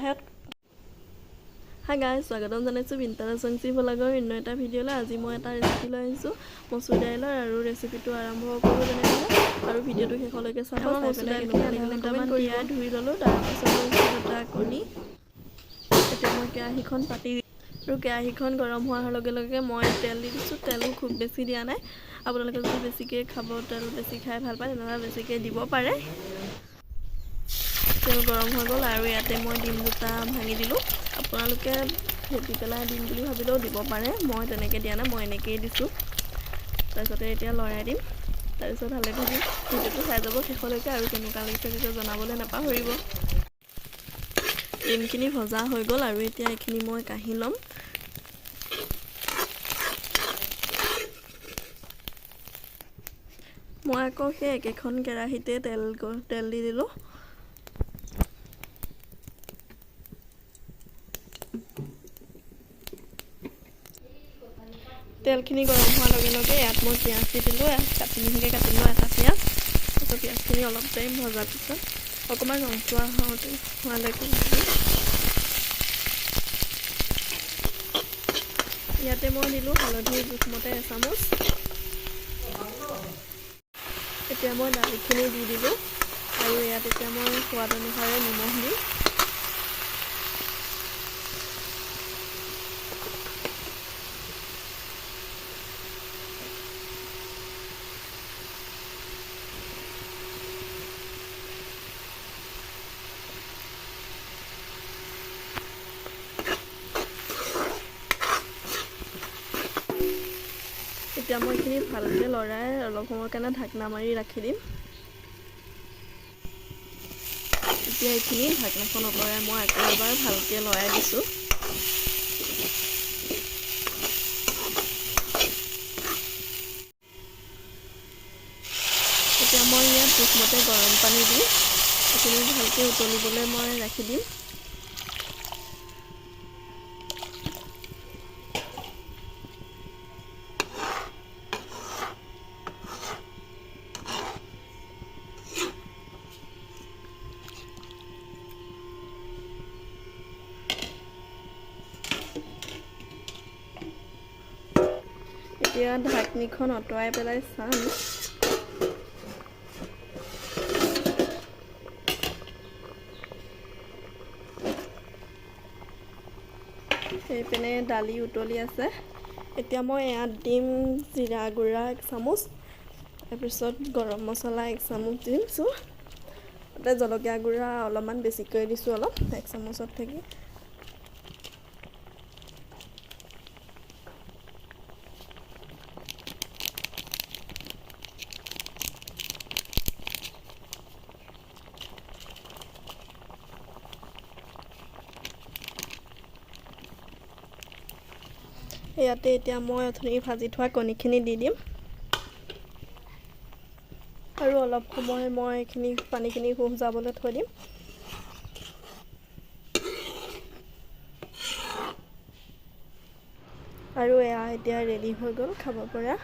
সপ্তাহত। Hi guys, স্বাগতম জনাইছোঁ বিনিতা ৰাজবংশী ভ্লগৰ অন্য এটা ভিডিঅ'লৈ। আজি মই এটা ৰেচিপি লৈ আহিছোঁ মচুৰ দাইলৰ, আৰু ৰেচিপিটো আৰম্ভ কৰোঁ তেনেহ'লে। আৰু ভিডিঅ'টো শেষলৈকে চাব, আমাৰ চাই মচুৰ পেলাই দাইলখিনি কেনেকুৱা আধা লাগিলে ঘণ্টামান কমেণ্ট কৰিব। তিয়াই ধুই ল'লোঁ, তাৰপাছত লৈছোঁ দুটা কণী। এতিয়া মই কেৰাহীখন পাতি, আৰু কেৰাহীখন গৰম হোৱাৰ লগে লগে মই তেল দি দিছোঁ। তেলো খুব বেছি দিয়া নাই। আপোনালোকে যদি বেছিকৈ খাব, তেল বেছি খাই ভাল পায়, তেনেহ'লে বেছিকৈ দিব পাৰে। তেল গৰম হৈ গ'ল আৰু ইয়াতে মই ডিম দুটা ভাঙি দিলোঁ। আপোনালোকে ফেটি পেলাই দিম বুলি ভাবিলেও দিব পাৰে, মই তেনেকৈ দিয়া নাই, মই এনেকৈয়ে দিছোঁ। তাৰপিছতে এতিয়া লৰাই দিম, তাৰপিছত হালধি দিম। ভিডিঅ'টো চাই যাব শেষলৈকে, আৰু কেনেকুৱা লাগিছে তেতিয়া জনাবলৈ নাপাহৰিব। ডিমখিনি ভজা হৈ গ'ল আৰু এতিয়া এইখিনি মই কাঢ়ি ল'ম। মই আকৌ সেই একেখন কেৰাহীতে তেল দি দিলোঁ। তেলখিনি গৰম হোৱাৰ লগে লগে ইয়াত মই পিঁয়াজ দি দিলোঁ। কাটি মিহিকৈ কাটি লোৱা এটা পিঁয়াজ। তাৰপিছত পিঁয়াজখিনি অলপ টাইম ভজাৰ পিছত অকণমান ৰংচোৱা হোৱালৈকে ভাজি ইয়াতে মই দিলোঁ হালধি জোখমতে এচামুচ। এতিয়া মই দালিখিনি দি দিলোঁ আৰু ইয়াত এতিয়া মই সোৱাদ অনুসাৰে নিমখ দিম। এতিয়া মই এইখিনি ভালকৈ লৰাই অলপ সময়ৰ কাৰণে ঢাকনা মাৰি ৰাখি দিম। এতিয়া এইখিনি ঢাকনাখন আঁতৰাই মই আকৌ এবাৰ ভালকৈ লৰাই দিছোঁ। এতিয়া মই ইয়াত জোখমতে গৰম পানী দি এইখিনি ভালকৈ উতলিবলৈ মই ৰাখি দিম। এতিয়া ঢাকনিখন আঁতৰাই পেলাই চাম। সেইপিনে দালি উতলি আছে। এতিয়া মই ইয়াত দিম জিৰা গুড়া এক চামুচ, তাৰপিছত গৰম মছলা এক চামুচ দিছোঁ। তাতে জলকীয়া গুড়া অলপমান বেছিকৈ দিছোঁ, অলপ এক চামুচত থাকি। ইয়াতে এতিয়া মই অথনি ভাজি থোৱা কণীখিনি দি দিম আৰু অলপ সময় মই এইখিনি পানীখিনি শুহ যাবলৈ থৈ দিম। আৰু এয়া এতিয়া ৰেডি হৈ গ'ল খাব পৰা।